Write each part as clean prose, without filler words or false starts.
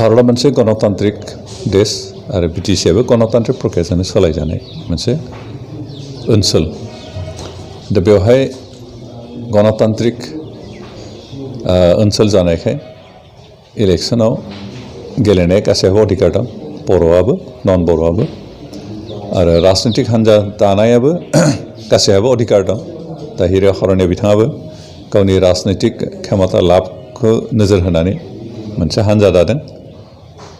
भारतआ मोनसे गणतान्त्रिक देश आरो बिटिसिआबो गणतान्त्रिक प्रक्रियाजों सालायजानाय मोनसे ओनसोल दा बेवहाय गणतान्त्रिक ओनसोल जानायखाय इलेक्शनाव गेलेनाय गासैबो अधिकार दं बर'आबो नन बर'आबो आरो राजनीतिक हान्जा दानायाबो गासैहाबो अधिकार दं दा हिरिया खर'निया बिथाङाबो गावनि राजनीतिक क्षमता लाभखौ नोजोर होनानै मोनसे हान्जा दादों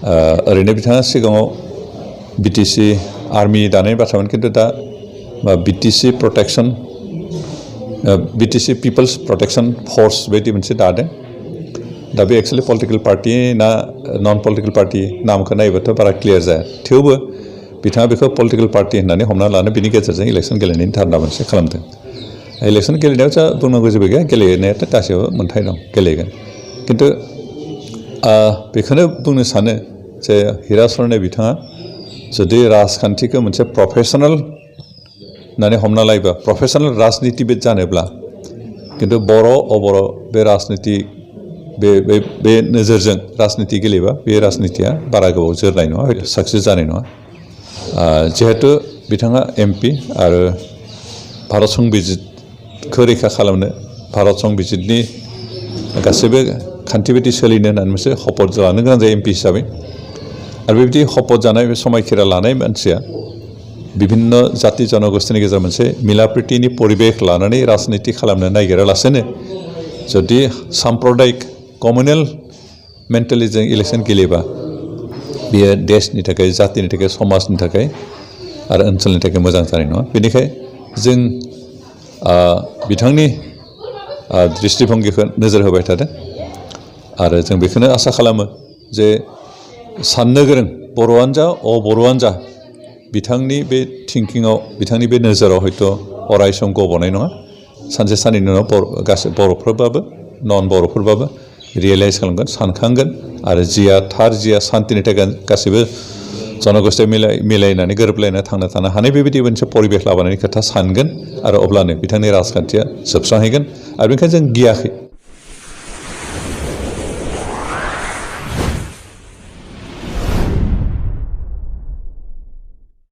ओरैनो बिथाङा सिगाङाव बिटिसि आर्मि दानायनि बाथ्रामोन खिन्थु दा BTC protection BTC people's protection force बायदि मोनसे दादों दा बे एक्चुअलि पलिटिकल पार्टी ना नन पलिटिकल पार्टी नामखौ नायोबाथ' बारा क्लियार जाया थेवबो बिथाङा बेखौ पलिटिकल पार्टी होननानै हमना लानो बिनि गेजेरजों इलेक्शन गेलेनायनि धारणा मोनसे खालामदों इलेक्शन गेलेनायाव जा बुंनांगौ जेबो गैया गेलेनायाथ' गासैबो मोन्थाय दं गेलेगोन खिन्थु बेखौनो बुंनो सानो जे हिरा सर'निया बिथाङा जुदि राजखान्थिखौ मोनसे प्रफेशनेल होननानै हमना लायोबा प्रफेशनेल राजनितिबिद जानोब्ला खिन्थु बर' अबर' बे राजनिति बे नोजोरजों राजनिति गेलेबा बे राजनितिया बारा गोबाव जोरनाय नङा साक्सेस जानाय नङा जिहेतु बिथाङा एमपि आरो भारत संबिजितखौ रैखा खालामनो भारत संबिजितनि गासैबो खान्थि बायदि सोलिनो होननानै मोनसे शपथ लानो गोनां जायो एमपि हिसाबै आरो बेबायदि शपथ जानाय बे समायखिरा लानाय मानसिया बिभिन्न जाति जनगोष्ठीनि गेजेराव मोनसे मिलाप्रितिनि परिबेश लानानै राजनिति खालामनो नागिरालासेनो जुदि साम्प्रदायिक कमिउनेल मेन्टेलिटिजों इलेक्शन गेलेबा बेयो देशनि थाखाय जातिनि थाखाय समाजनि थाखाय आरो ओनसोलनि थाखाय मोजां जानाय नङा बेनिखाय जों बिथांनि दृष्टिभंगिखौ नोजोर होबाय थादों आरो जों बेखौनो आसा खालामो जे साननो गोरों बर'आनो जा अबर'आनो जा बिथांनि बे थिंकिङाव बिथांनि बे नोजोराव हयथ' अराय सम गब'नाय नङा सानसे साननैनि उनाव गासै बर'फोरबाबो नन बर'फोरबाबो रियेलाइज खालामगोन सानखांगोन आरो जिया थार जिया सान्तिनि थाखाय गासैबो जनगोष्ठीया मिलायनानै गोरोबलायना थांना थानो हानाय बेबायदि मोनसे परिबेश लाबोनायनि खोथा सानगोन आरो अब्लानो बिथांनि राजखान्थिया जोबस्रांहैगोन आरो बेनिखायनो जों गियाखै